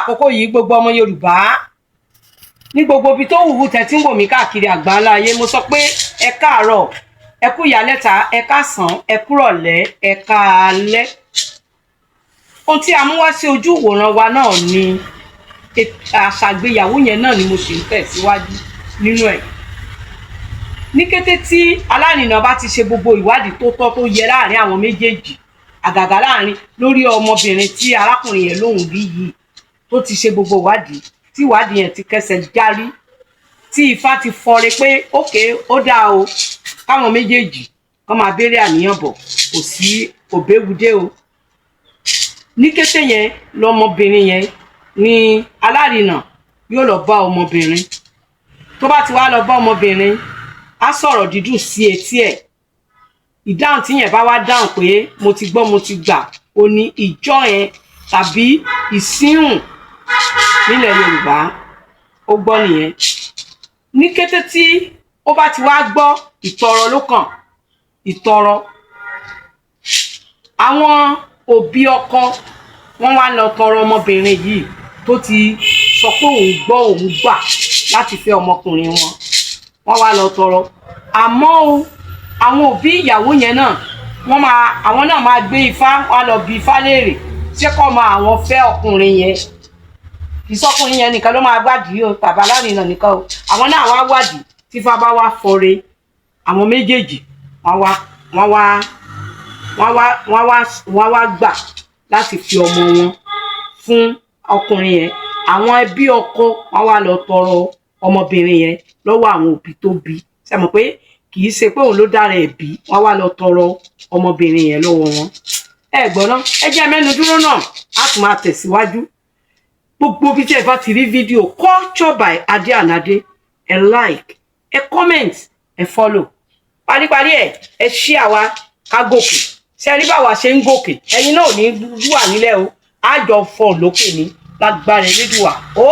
Àkókò yìí, gbogbo ọmọ Yorùbá ní gbogbo ibi tó wùwù tẹ́tí ń wò mí káàkiri àgbáńlá ayé, mo sọ pé ẹ káàárọ̀, ẹ kú ìyálẹ́ta, ẹ káàsán, ẹ kúrọ̀lẹ́, ẹ káalẹ́. Ohun tí a mú wá sí ojú ìwòran wa náà ni àṣàgbéyàwó yẹn náà ni mo ṣì ń tẹ̀síwájú nínú ẹ̀. Ní kété tí alárinà bá ti ṣe gbogbo ìwádìí tó tọ́ tó yẹ láàrin àwọn méjèèjì, àgàgà láàrin lórí ọmọbìnrin tí arákùnrin yẹn lóhùn rí yìí, tó ti ṣe gbogbo ìwádìí, tí ìwádìí yẹn ti kẹsẹ̀ járí, tí Ifá ti fọre pé ókè ó dáa o, káwọn méjèèjì kọ́ máa béèrè àníyàn bọ̀, kò sí òbéwudé o. Ní kété yẹn lọmọbìnrin yẹn ní alárinà yóò lọ bá ọmọbìnrin. Tó bá ti wá lọ bá ọmọbìnrin, á sọ̀rọ̀ dídùn sí etí ẹ̀. Ìdáhùn tí yẹn bá wá dáhùn pé mo ti gbọ́, mo ti gbà, ó ní ìjọ yẹn tàbí ìsíhùn nílẹ̀ Yorùbá, ó gbọ́ nìyẹn. Ní kété tí ó bá ti wá gbọ́, ìtọrọ ló kàn. Ìtọrọ, àwọn òbí ọkọ wọn wá lọ tọrọ ọmọbìnrin yìí tó ti sọ pé òun gbọ́, òun gbà láti fẹ́ ọmọkùnrin wọn. Wọ́n wá lọ tọrọ. Àmọ́ o, àwọn òbí ìyàwó yẹn náà, wọ́n máa, àwọn náà máa gbé Ifá, wọ́n á lọ bi Ifá léèrè ṣé kọ́ máa àwọn fẹ́ ọkùnrin yẹn. Kì í sọkùnrin yẹn nìkan ló máa wádìí o, tàbí alárinà nìkan o. Àwọn náà wá wádìí. Tífá bá wá fọre, àwọn méjèèjì wọ́n wá gbà láti fi ọmọ wọn fún ọkùnrin yẹn. Àwọn ẹbí ọkọ wọ́n wá lọ tọrọ ọmọbìnrin yẹn lọ́wọ́ àwọn òbí tó bí. Ṣe mọ̀ pé kì í ṣe pé òun ló dára ẹ̀ bí? Wọ́n wá lọ tọrọ ọmọbìnrin yẹn lọ́wọ́ wọn. Ẹ gbọ́ ná, ẹ jẹ́ mẹ́nu dúró náà, á tún máa tẹ̀síwájú. Gbogbo bí tí ẹ bá ti rí fídíò Culture by Ade and Ade, ẹ like, ẹ comment, ẹ follow. Paríparí ẹ, ẹ ṣí àwa ká gòkè. Ṣe rí báwa ṣe ń gòkè, ẹ̀yin náà ò ní wà nílẹ̀ o. Àjọ fọ̀ lókè ní lágbára Elédùà ó.